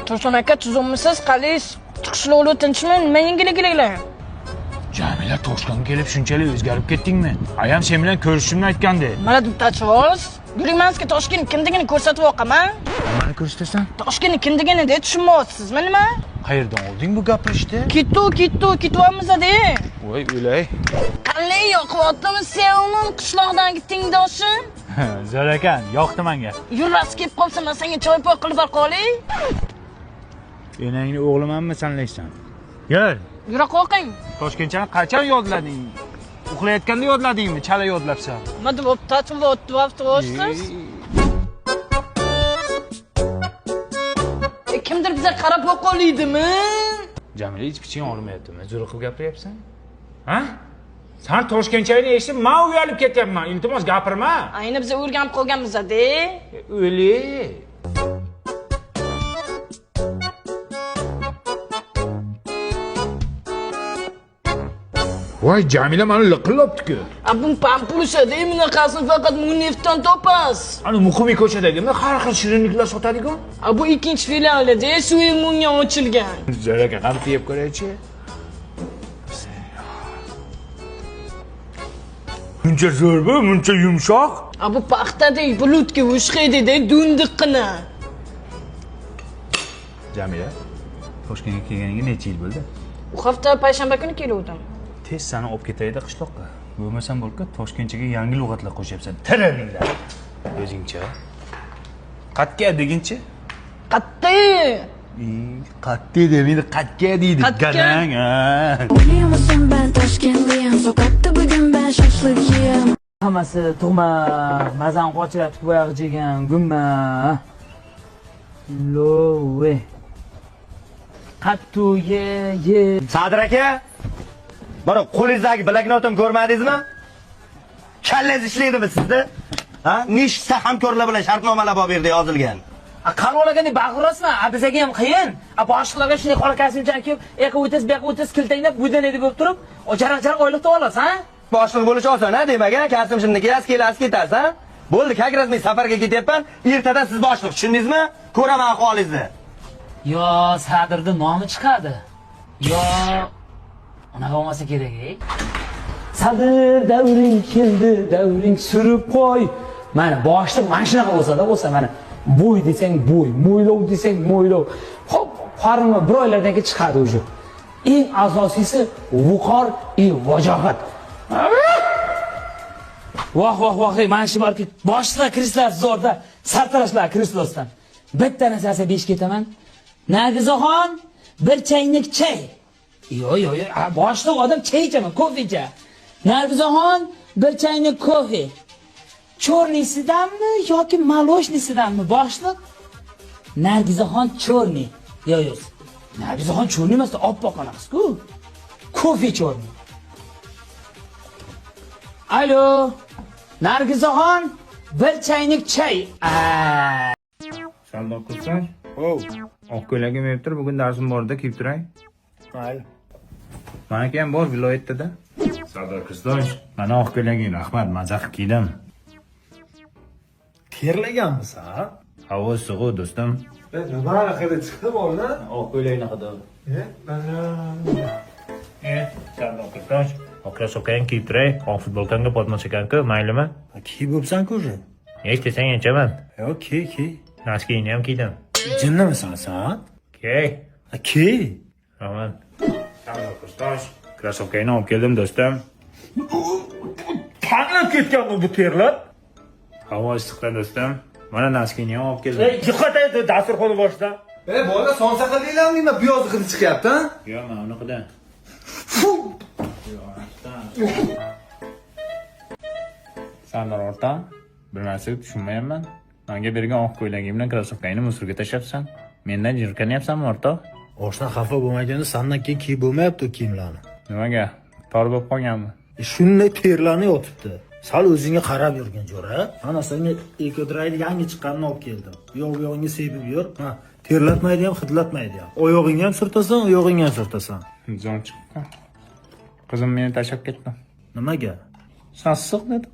Tursun aka, tuzukmisiz? Qalaysiz? Qishloqlar tinchmi? Nima yangiliklar? Jamila, Toshkentga kelib shunchalik o'zgarib ketdingmi? Ayam sen bilan ko'rishishimni aytgandi. Mana deb tachvoz. Yuringmanizki, Toshkent kimligini ko'rsatib oqaman. Nimani ko'rsatasan? Toshkent kimligini de tushunmayapsizmi nima? Qayerdan olding bu gapirishni? Ketdi, ketdi, ketyapmiz de. Voy o'lay. Qalay yoqyaptimi sevimim qishloqdagi tengdoshim? Zo'r ekan, yoqdi menga. Yurasi kelib qolsa, men senga choy poy qilib bor qolay. Enangni o'g'limanmi sanlaysan? Gel. Yura qoqing. Toshkentchani qachon yodlading? Uxlayotganda yodladingmi? Chala yodlabsan. Nima deb tachvoz? Kimdir biza qarab qo'ydimi? Jamila, hech piching olmayaptimi? Zo'r qilib gapiryapsan. Ha? San Toshkentchani eshitib, men uyalib ketyapman. Iltimos gapirma. Ayni biz o'rganib qolganmiz-da. O'li. Voy, Jamila meni liqillabdi-ku. A bu pampulushada, bunaqasini faqat Muneftdan topasiz. Ana Muqimiy ko'chadagimi har xil shirinliklar sotadigan? A bu ikkinchi filialida Suimunga ochilgan. Zo'r ekan, qani yeb ko'raychi. Muncha zo'r bu, muncha yumshoq. A bu paxtadek bulutga o'xshaydi-da, dundiqqina. Jamila, Toshkentga kelganingga necha yil bo'ldi? U hafta payshanba kuni keluvdim. Tez seni olib ketaydi qishloqqa. Bo'lmasam bo'lka Toshkentchaga yangi lug'atlar qo'shyapsan. Tirilinglar. O'zingcha. Qatga deginchi? Qatta. Qatta demaydi, qatga deydi. Garang, ha. Biliyor musun ben Taşkentliyim. Sokakta bugün ben şaşlık yiyem. Hammasi tug'ma, mazani qochiryapti boyag'i jegan gumma. Lo've. Qattu ye ye. Sadir aka, mana qo'lingizdagi bloknotni ko'rmadingizmi? Kallangiz ishlaydimi sizda? Ha? Nechta hamkorlar bilan shartnomalar bor bu yerda yozilgan. A qarol aka deb baqirasizmi? A bizga ham qiyin. A boshliqlarga shunday qora kostyumchan kiyib, eqa o'tasiz, bu yoqqa o'tasiz, kiltanglab budan edi bo'lib turib, o jaraq-jaraq oylik olasiz, ha? Boshliq bo'lish oson, ha, demak, ha? Kostyum shimni kiyasiz, kelasiz, ketasiz, ha? Bo'ldi, как раз men safarga ketyapman. Ertadan siz boshliq, tushundingizmi? Ko'raman ahvolingizni. Yo Sadirni nomi chiqadi. Yo unaqa bo'lmasa kerak, ey. Sadir davring keldi, davring surib qo'y. Mana boshliq mana shunaqa bo'lsa-da, bo'lsa mana bo'y desang bo'y, mo'ylov desang mo'ylov. Xo'p, qorni bir oylardan keyin chiqadi уже. Eng asosiysi vuqor va vajohat. Voh voh voh, ey, mana shu borki, boshliqlar krislar zo'rda, sartaroshlar krislosdan. Bitta narsasi besh ketaman. Nargizaxon, bir chaynik chay. Yo'q, yo'q, yo'q, boshliq odam chay ichaman, kofe icha. Nargizaxon, bir chaynik kofe. Chornisidanmi yoki maloshnisidami boshliq? Nargizaxon chorni. Yo'q, yo'q. Nargizaxon chorni emas, oppoq anaqasi-ku. Kofe chorni. Alo. Nargizaxon, bir chaynik chay. Sardor Kursan. Ow. Oq ko'ylagim berib tur, bugun darsim bor-da, kiyib turay. Mayli. Maniki ham bor viloyatda-da. Sardor Kursan, mana oq ko'ylaging, rahmat, maza qilib kiydim. Terlaganmisan? Havo issiq-ku, do'stim. Nimani hidi chiqdi boladan? Oq ko'ylakni hidi. Sardor Kursan, oq krossovkangni kiyib turay, oq futbolkangga botmon ekan-ku, maylimi? Kiyib bo'psan-ku уже. Hech desang yechaman. Yo'q, kiy, kiy. Noskiyni ham kiydim. Jinnimisan sen? Kiy. Kiy. Rahmat. Sardor Kursan, krossovkangni olib keldim, do'stim. Tanlab ketganmi bu terlab? Havo issiqda, do'stim. Mana noskiyni ham olib keldim. Yiqit aydi dasturxon boshida. E bola somsa qildinglarmi nima piyoz hidi chiqyapti, ha? Yo'q, mana unaqada. Sardor o'rtoq, bir narsaga tushunmayapman. Menga bergan oq ko'ylaging bilan krossovkangni musorga tashlabsan. Mendan jirkanyapsanmi, o'rtoq? Oshna xafa bo'lmaganda sandan keyin kiyib bo'lmayapti u kiyimlarni. Nimaga? Tor bo'lib qolganmi? Shunday terlanib yotibdi. Sal o'zingga qarab yurgin jo'ra. Mana senga Ecodrayni yangi chiqqanini olib keldim. Bu yoq bu yog'ingga sepib yur. Ha, terlatmaydi ham, hidlatmaydi ham. Oyog'ingga ham surtasan, u yog'ingga ham surtasan. Zor chiqdi. Qizim meni tashlab ketdi. Nimaga? Sassiq dedi.